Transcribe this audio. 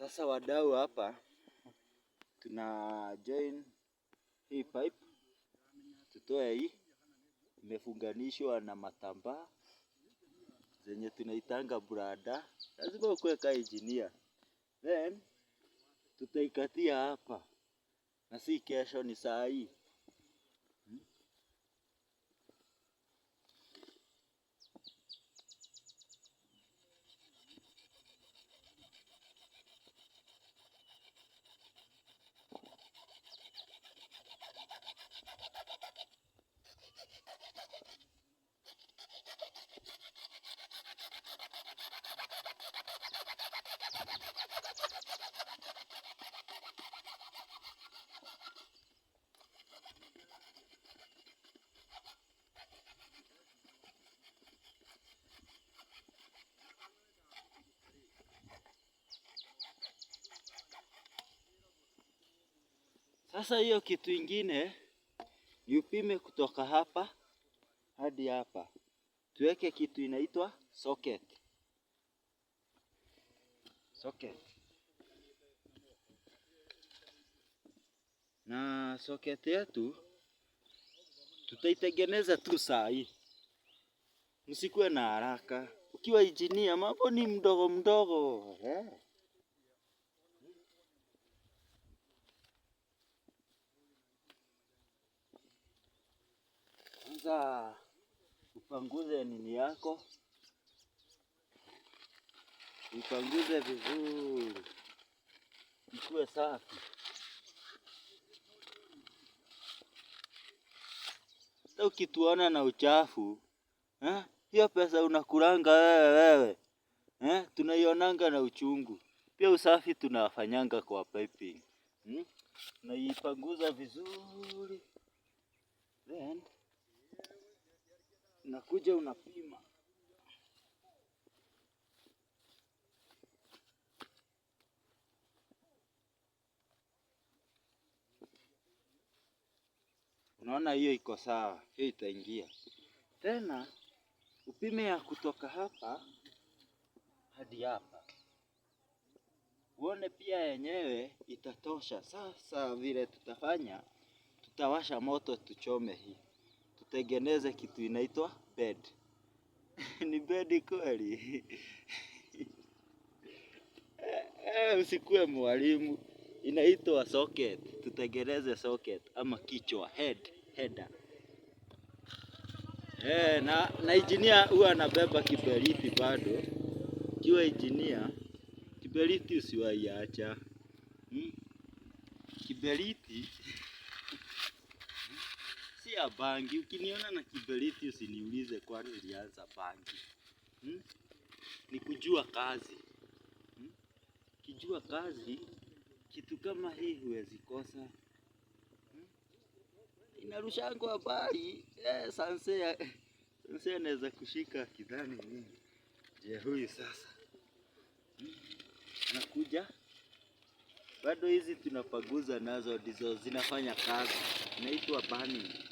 Sasa wadau, hapa tuna join hii pipe, tutoe hii imefunganishwa na matambaa zenye tunaitanga brada. Lazima ukuwe ka engineer. Then tutaikatia hapa, na si kesho, ni saa hii. Sasa hiyo kitu ingine ni upime kutoka hapa hadi hapa, tuweke kitu inaitwa socket. Socket. Na socket yetu tutaitengeneza tu saa hii, msikuwe na haraka. Ukiwa engineer mambo ni mdogo mdogo eh. Kwanza upanguze nini yako, upanguze vizuri, ikuwe safi. Hata ukituona na uchafu eh, hiyo pesa unakulanga wewe wewe eh, tunaionanga na uchungu. Pia usafi tunafanyanga kwa piping, Tunaipanguza vizuri then unakuja unapima. Unaona hiyo iko sawa, hiyo itaingia. Tena upime ya kutoka hapa hadi hapa, uone pia yenyewe itatosha. Sasa vile tutafanya, tutawasha moto tuchome hii, tutengeneze kitu inaitwa bed. Ni bed kweli? Usikue mwalimu. Inaitwa socket. Tutengeneze socket ama kichwa, head, header. Na engineer huwa anabeba kiberiti bado. Kiwa engineer, kiberiti usiwaiacha. Kiberiti si ya bangi. Ukiniona na kiberiti usiniulize kwani ulianza bangi. Ni kujua kazi. Kijua kazi, kitu kama hii huwezi kosa. Inarushangwa habari. Sanse anaweza kushika kidhani nini. Je, huyu sasa nakuja bado hizi tunapaguza nazo ndizo zinafanya kazi. Inaitwa burning.